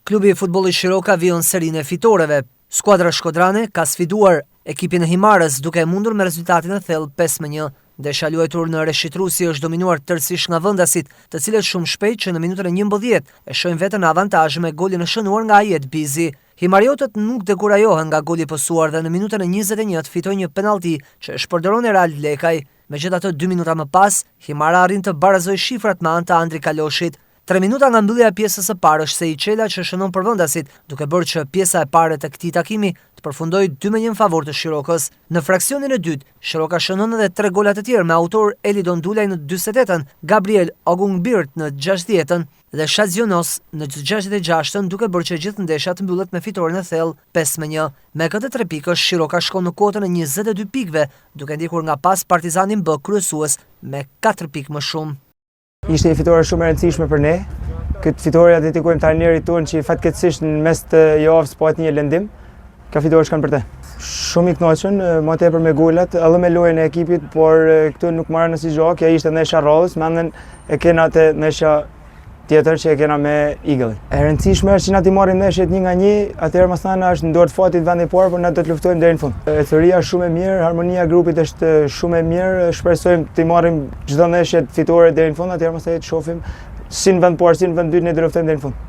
Klubi i futbollit Shiroka vijon serinë e fitoreve. Skuadra shkodrane ka sfiduar ekipin e Himarës duke e mundur me rezultatin e thellë 5-1. Ndeshja e luajtur në Reshit Rusi është dominuar tërësisht nga vendasit, të cilët shumë shpejt që në minutën e 11 e shohin veten në avantazh me golin e shënuar nga Ajet Bizi. Himariotët nuk dekurajohen nga goli i pësuar dhe në minutën e 21 fitojnë një penallti që e shpërdoron Erald Lekaj. Megjithatë, 2 minuta më pas, Himara arrin të barazojë shifrat me anë të Andri Kaloshit. 3 minuta nga mbyllja e pjesës së parë është Seit Çela që shënon për vendasit, duke bërë që pjesa e parë të këtij takimi të përfundojë 2-1 në favor të Shirokës. Në fraksionin e dytë, Shiroka shënon edhe 3 gola të tjerë me autor Elidon Dulaj në 48-ën, Gabriel Ogunbirt në 60-ën dhe Shazionos në 66-ën, duke bërë që gjithë ndeshja të mbyllet me fitoren e thellë 5-1. Me këtë 3 pikësh, Shiroka shkon në kuotën e 22 pikëve, duke ndjekur nga pas Partizanin B kryesues me 4 pikë më shumë. Ishte një fitore shumë e rëndësishme për ne. Këtë fitore ja dedikojmë trajnerit tonë që fatkeqësisht në mes të javës pati një lëndim. Kjo fitore shkon për të. Shumë i kënaqur, më tepër me golat, edhe me lojën e ekipit, por këtu nuk marrën asnjë gjë, kjo ishte ndeshja e radhës, mendjen e kena te ndeshja tjetër që e kena me Eagle. E rëndësishme është që na t'i marrim ndeshjet një nga një, atëherë masandej është në dorë të fatit vendi i parë, por na do të luftojmë deri në fund. Ecuria është shumë e mirë, harmonia e grupit është shumë e mirë, shpresojmë t'i marrim çdo ndeshje fitore deri në fund, atëherë masandej të shohim si në vend parë, si në vend dytë ne do luftojmë deri në fund.